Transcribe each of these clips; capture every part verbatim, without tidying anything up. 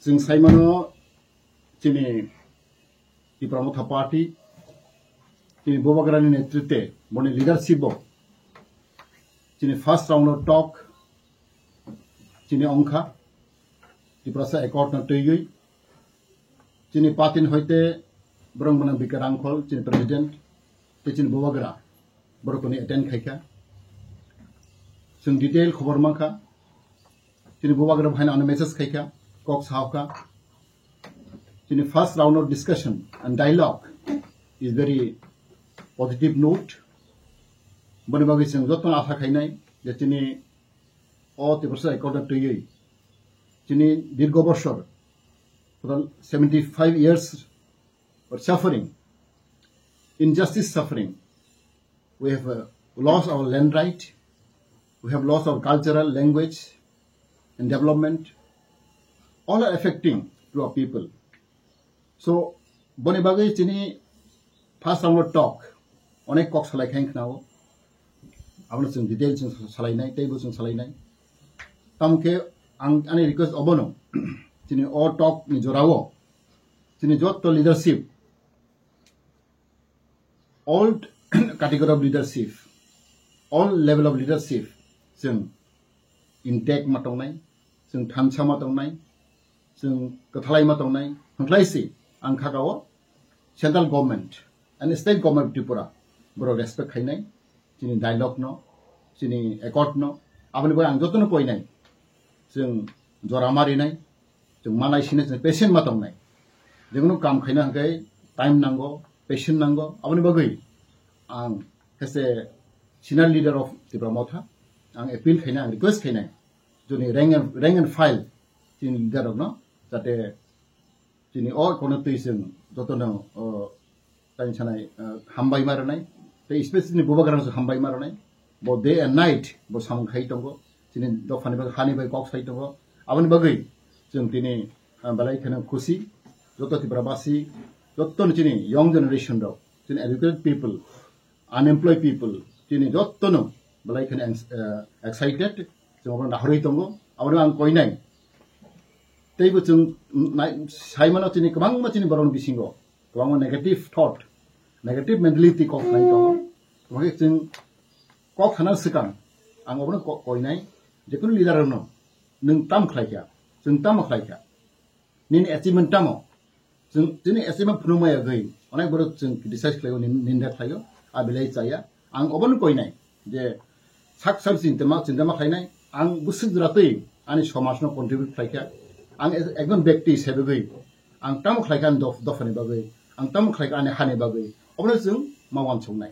Chwng saimano chini Tipra Motha Party, chini Bubagrani netritwe, boni leadership o, chini first round o talk, chini ongkha, Tiprasa Accord no twiwi, chini party ni hoite borok mwnang Bikar Rangkhol, chini president, tei chini Bubagra, borok kuni attend khaikha. Chwng detail khobor mankha. Chini Bubagra bhaino ano message khaikha, kok sahokha. Chini first round of discussion and dialogue is very positive note. Boni bagwi chwng jotono asa khainai je chini o Tiprasa Accord no twiwi chini dirgo bosor, total seventy five years of suffering, injustice suffering. We have uh, lost our land right. We have lost our cultural language and development. All are affecting to our people. So, boni bagwi chini first round o talk, onek kok salai khain khnao. Abono chwng detail chwng salainai, teibo chwng salainai. Tamkhe ang ani request obono, chini o talk ni jorao, chini jotto leadership, all category of leadership, all level of leadership, chwng intact ma tongnai, chwng thansa ma tongnai, chwng kwthalai ma tongnai, hwnkhlai si ang khakao central government and state government of Tripura borok respect khainai, chini dialogue no, chini accord no, aboni bagwi ang jotono koinai, chwng jora ma rinai, chwng manai sinai, chwng patient ma tongnai. Jekunu kam khaina hwnkhe time nango, patient nango, aboni bagwi ang as a senior leader of Tipra Motha, ang appeal khainai, ang request khainai, joni rank and, rank and file chini leader rokno, jate chini o kono twi chwng jotono, o, tani sanai, o, hambai ma rwnai, tei especially Bubagrano chwng hambai ma rwnai, bo day and night bo samung khai tongo, chini dophani bagwi, hani bai kok sai tongo, aboni bagwi chwng tini, o, belai kheno khusi, joto Tripura basi, jotono chini young generation rok, chini educated people, unemployed people, chini jotono belai kheno ex-, eh, excited, chwng abono nahorwi tongo, abono ang koinai. Teibo chwng nai-, saimano chini kwbangma chini borokni bisingo, kwbangma negative thought, negative mentality kok sanai tongo. Tongkhe chwng kok sana swkang, ang abono ko-, koinai, jekunu leader rokno, nwng tamo khlaikha, chwng tamo khlaikha. Nini achievement tamo? Chwng, chini achievement phunukma yagwi, onek borok chwng criticize khlaio, nin-, ninda khlaio, a belai chaya. Ang obono koinai je sak sak chintama, chintama khlainai, ang bwswk jora twi ani somajno contribute khlaikha. Ang ek-, ekjon bekti hisabwi ang tamo khlaikha ani dof-, dophani bagwi, ang tamo khlaikha ani hani bagwi, obono chwng ma uansuknai.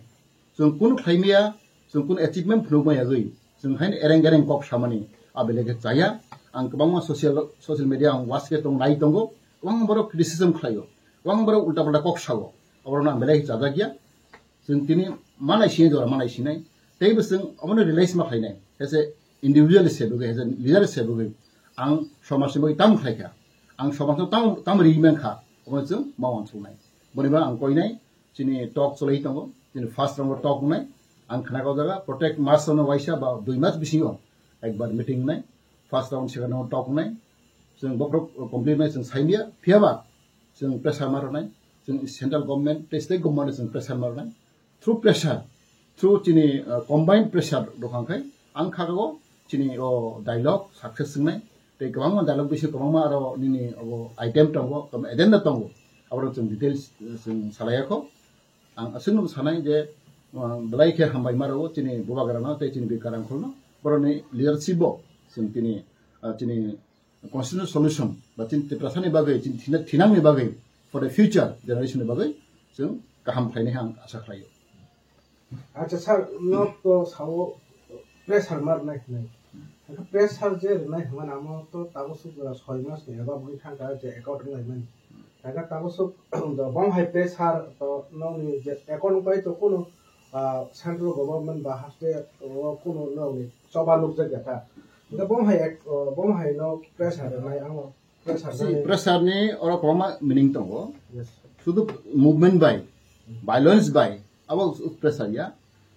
Chwng kunu khlaimaya, chwng kunu achievement phunukma yagwi, chwng haino ereng ereng kok samani, a belai khe chaya. Ang kwbangma social, social media ang watch khe tong nai tongo, kwbangma borok criticism khlaio, kwbangma borok ulta palta kok sao, aborokno ang belai khe chajakya. Chwng tini manai sinai jora manai sinai, teibo chwng omono realize ma khlainai, as a individual hisabwi, as a leader hisabwi, ang somajni bagwi tamo khlaikha, ang somajno tamo, tamo riwi mankha, omono chwng ma uansuknai. Boni bagwi ang koinai, chini talk cholai tongo, chini first round o talk wngnai. Ang khna kok jaga, protect mas no waisa ba dui mas bisingo ekbar meeting wngnai, first round, second round talk wngnai. Chwng bokhorok complete wngnai chwng saimya, phiyaba chwng pressure ma rwnai, chwng central government tei state government chwng pressure ma rwnai. Through pressure, through chini, uh, combined pressure rok hwnkhe ang khakao chini o dialogue success wngnai. Tei kwbangma dialogue bisingo kwbangma aro nini obo item tongo, agenda tongo, aborok chwng details, uh, chwng salaiya kho. Ang aswkno sanai je, uh, belai khe hambai ma rwo chini Bubagrano tei chini Bikar Rangkholno, borokni leadership bo chwng tini, uh, chini constitutional solution ba chini Tiprasani bagwi, chini thina-, thinangni bagwi, for the future generation ni bagwi chwng kaham khlainai ang asa khlaio. Acha sir, no to sao pressure mar nai hinai. Pressure je rinai hwnmani amo to tabuk suk jora soi mas ni eba bui thangka je account wnglai mani. Kaga tabuk suk bom hai pressure to nokni je account pai to kunu, ah, central government ba haste o kunu nokni choba nukjak ya ta. Bom hai ek-, bom hai no pressure rinai amo. Pressure si nani. Pressure ni oro kwbangma meaning tongo. Yes. Sudu movement bai, violence bai, abo pressure ya.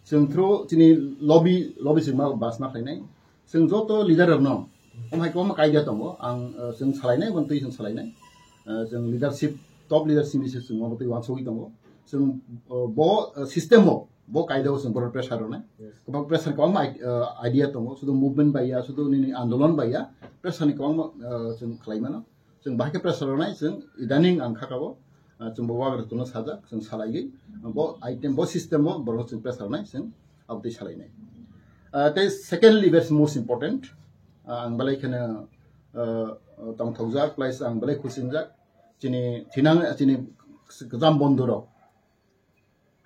Chwng through chini lobby, lobby chwng ma bas ma khlainai. Chwng joto leader rokno, Omo hai kwbangma kaida tongo, ang, uh, chwng salainai, omo twi chwng salainai. Uh, chwng leadership, top leadership ni se chwng omo twi uansugwi tongo. Chwng, uh, bo, uh, system o, bo kaida o chwng borok pressure rwnai. Yes. Kwbang pressure kwbangma i-, uh, idea tongo, sudu movement bai ya, sudu nini andolon bai ya, pressure ni kwbangma, uh, chwng khlai mano. Chwng bahai khe pressure rwnai, chwng idaning ang kha kabo, ah, chwng bo wagra tongno sajak, chwng salaigwi, bo item, bo system o borok chwng pressure rwnai, chwng abotwi salainai. Ah, tei secondly, very most important, ah, ang belai kheno, ah, tongthokjak, plus ang belai khusingjak, chini thinang, chini kwcham bondhu rok,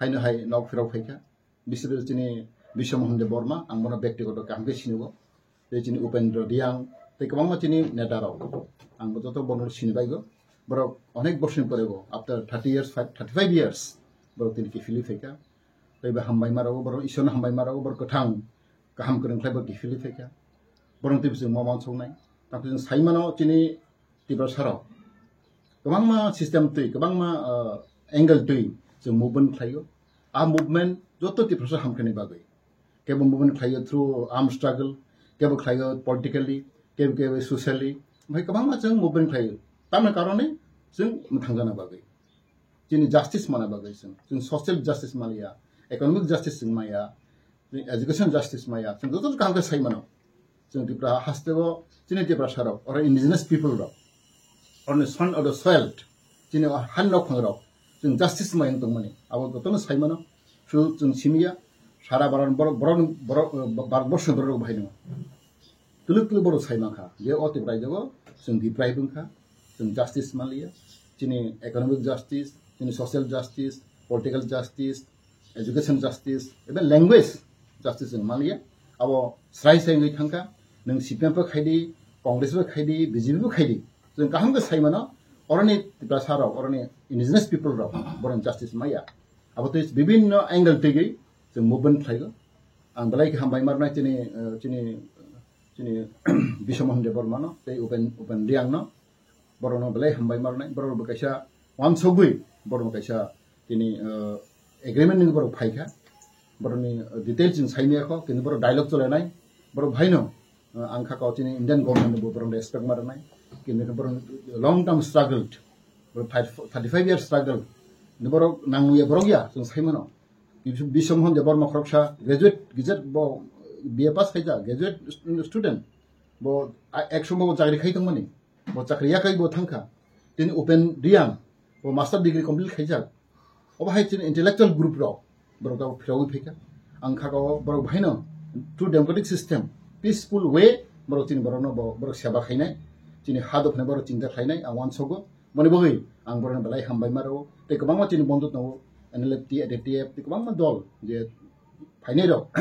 haino hai nok phirok phaikha. Bisesh kore chini Biswa Mohan Debbarma, ang bono bektigoto kaham khe sinigo. Tei chini Upendra Reang, tei kwbangma chini neta rok. Ang bo joto bono sinibaigo. Borok onek bosor ni pore go, after thirty years, five, thirty-five years, borok tini kiphilwi phaikha. Tei bo hambai ma rok, borok Ishwarno hambai ma rok, borok kwthang kaham kwrwng khlai bo kiphilwi phaikha. Borok tei bising ma uansuknai. Tamo chwng sai mano chini Tiprasa rok kwbangma system twi, kwbangma, ah, angle twi chwng movement khlaio. A movement joto Tiprasa hamkhrani bagwi. Kebo movement khlaio through armed struggle, kebo khlaio politically, kebo kebo socially. Omo hai kwbangma chwng movement khlaio. Tamoni karone chwng mwthangjana bagwi. Chini justice mana bagwi chwng. Chwng social justice maliya, economic justice chwng maya, education justice maya, chwng joto kaham khe sai mano. Chwng Tripura hasteo chini Tiprasa rok, oro indigenous people rok, oro ni son of the soil, chini o han rok phang rok, chwng justice mai wng tongmani, abo jotono sai mano. Through chwng simiya, sara baran borok, borok, borok, Bharat borso borok rok bahai no. Twlwk twlwk borok sai mankha je o Tripura jago chwng deprive wngkha, chwng justice manliya, chini economic justice, chini social justice, political justice, education justice, even language justice chwng manliya. Abo srai srai wngwi thangkha, nwng C P M bo khaidi, Congress bo khaidi, B J P bo khaidi, chwng kaham khe sai mano, oroni Tiprasa rok, oroni indigenous people rok borok justice maya. Abo tei bibinno angle twi chwng movement khlaigo. Ang belai khe hambai ma rwnai chini, eh, chini, chini Biswa Mohan Debbarma no tei Upen, Upen Reang no. Borok no belai hambai ma rwnai. Borok bo kaisa uansugwi, borok no kaisa chini, eh, agreement ni borok phaikha. Borok ni, eh, detail chwng sai maya kho, kintu borok dialogue cholenai. Borok bhai no, eh, ang kha kau chini Indian government bo borok no respect ma rwnai. Kintu borok long term struggle, borok thirty-five years struggle. Borok nangya borok ya, chwng sai mano. Biswa Mohan Debbarma khoroksa graduate, graduate bo B A pass khaijak, graduate student. Bo a-, ek somo bo chakri khai tongmani. Bo chakri yakai bo thangkha. Tini Upen Reang, bo master degree complete khaijak. Obo hai chini intellectual group rok, borok abo phirawi phaikha. Ang kha kau borok bhaino through democratic system, peaceful way, borok chini borokno bo, borok seba khainai. Chini ha dophani borok chinta khlainai, ang uansogo. Moni bagwi ang borokno belai hambai ma rwo. Tei kwbangma chini bondhu tongo, N L F T, A D T F, tei kwbangma dol je phainai rok,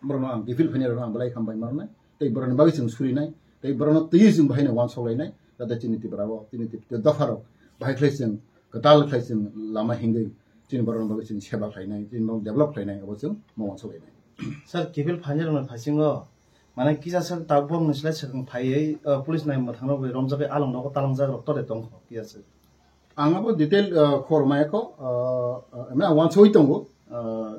borokno ang kiphil phainai rokno ang belai hambai ma rwnai. Tei borokni bagwi chwng surinai, tei borokno twiwi chwng bahaino uansuk lainai, jate chini Tripura o, chini Tripura dopha rok bahai khlai chwng kwtal khlai chwng lama hingwi chini borokni bagwi chwng seba khlainai, chini borok develop khlainai, abo chwng ma uansuk lainai. Sir, kiphil phainai rokni phasingo, mane kisa sir tabuk bokni slai swkang phaiwi, uh, police nai mwthangno bai romjagwi along nogo talangjak rok tode tongkho, kisa sir. Ang abo detail, uh, khor maya kho, uh, uh, mane uansugwi tongo, uh,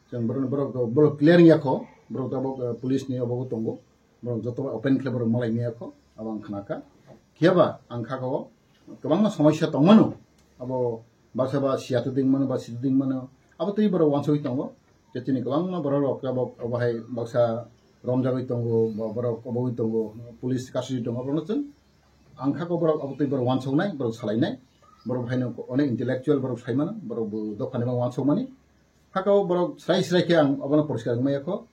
chwng borok, borok, borok clear wngya kho, borok tabuk, uh, police ni obo tongo. Borok joto open khe borok malai maya kho, abo ang khnakha. Khiyaba ang kha kho, kwbangma somosya tongmano, abo baksa ba siyatu ding mano, ba situ ding mano, abo twi borok uansugwi tongo. Je chini kwbangma borok rok abo, abo hai baksa romjagwi tongo, bo-, borok obogwi tongo, police custody tongo, borokno chwng ang kha kho borok abo twi borok uansuknai, borok salainai, borok haino onek intellectual borok sai mano, borok bo dophani bo uansukmani. Hakao borok srai srai khe ang obono poriskar wngmaya kho.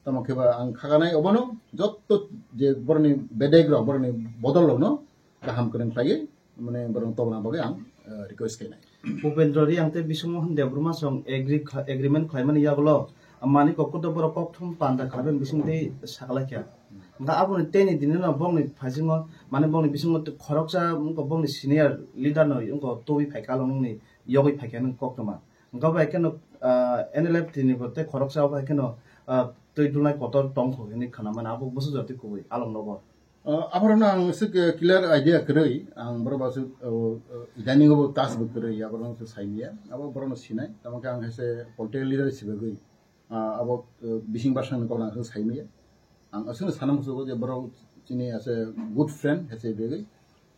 Tamo khe ba ang khaganai obono joto je boroni bedek rok, boroni bodol rokno kaham kwrwng khlaiwi, mane borok tobna bagwi ang, eh, request khainai. Upendra Reang tei Biswa Mohan Debbarma song agree kha-, agreement khlaimani yagulo, mani kokkuto borok kokthum panda khlaimani bisingtwi sakalaikha. Hwnkhe aboni teni dinino bongni phaisingo, mane bongni bisingo khoroksa wngkha bongni senior leader no wngkha tubui phaikha along nini yogwi phaikha nini koktwma. Hwnkhe bai kheno, ah, N L F T ni bo tei khoroksa bai kheno, ah, twi dulnai kotor tongkho hinwi khwnamani abo bwsajak twi kubui along nogo. Ah, aborokno ang aswk, eh, clear idea kwrwi, ang borok aswk, oh, oh, idaningo bo touch bo kwrwi, aborokno aswk saimanya, abo borokno sinai, tamo khe ang hai se political leader hisabe bagwi, ah, abo, eh, bising basangni kokno ang aswk saimanya. Ang aswkno sana muchungo je borok chini as a good friend, as a bigwi.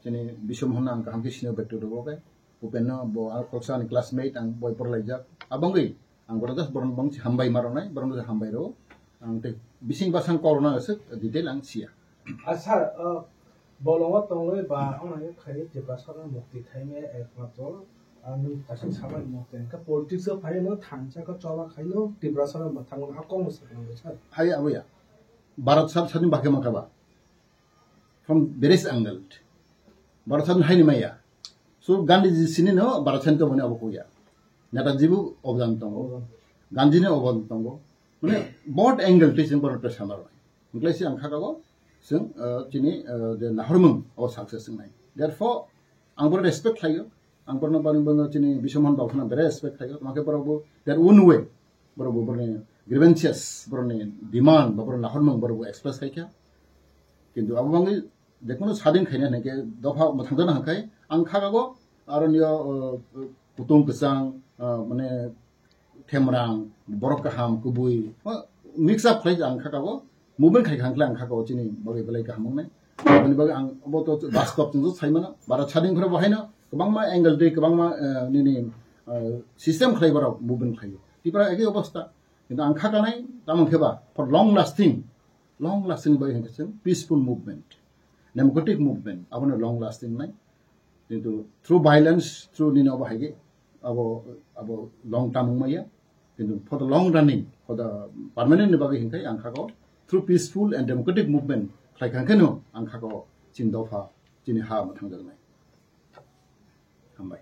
Chini Biswamon ang kaham khe sino bekto rwbo khe. Upenno bo a koksa ni classmate ang boi porlaijak. Abangwi ang borok just borok bangchi hambai maroknai, borok just hambai rwo. Ang tei bising basang korona aswk detail ang siya. Ah, sir, uh, bolongo tongwi ba wngnaino khaio Tiprasano mukti thaimaya ekmatro, ah, nwng kaisa samani mukti hwnkhe politics o phaino thansa khe choba khaino Tiprasano mwthangmano a kokno saknangwi sir. Hai aboya. Bharat sar sani bakhe mankha ba. From various angle. Bharat sar haini maya. So Gandhiji sini no Bharat sar to mani abo kuya. Netaji bo obdan tongo. Gandhi ni obdan tongo. Mane both angle te sing Bharat sar. Hwnkhe se ang kha kago, chwng, uh, chini, uh, je nahormung o success wngnai. Therefore, ang bono respect khlaio, ang bono bani bono chini Biswamon Babu phano berai respect khlaio, tamo khe borok bo their own way, borok bo boroni grievances, boroni demand, ba boroni nahormung borok bo express khai kha. Kintu abo bangwi jekono sadin khaina hwnkhe dopha mwthangjakna hwnkhe ang kha kago, aro niyo, uh, kutung kwchang, uh, mane themrang, borok kaham, kubui, o, mix up khlai ang kha kago, movement khai kha ang khlai ang kha kago chini bagwi belai kaham wngnai. Aboni bagwi ang obo to bastop chwng sai mano, bara chading phra bo haino kwbangma angle tei kwbangma, eh, nini, eh, system khlai borok movement khlai. Tipra eke obostha, kintu ang kha kanai, tamon khe ba, for long lasting, long lasting bai hwnkhe chwng peaceful movement, democratic movement, abono long lasting nai. Kintu through violence, through nini obo hai khe abo, abo long term wngmaya. Kintu for the long running, for the permanent ni bagwi hwnkhe ang kha kago through peaceful and democratic movement khlai kha hwnkhe no ang kha kago chini dopha, chini ha mwthangjaknai. Hambai.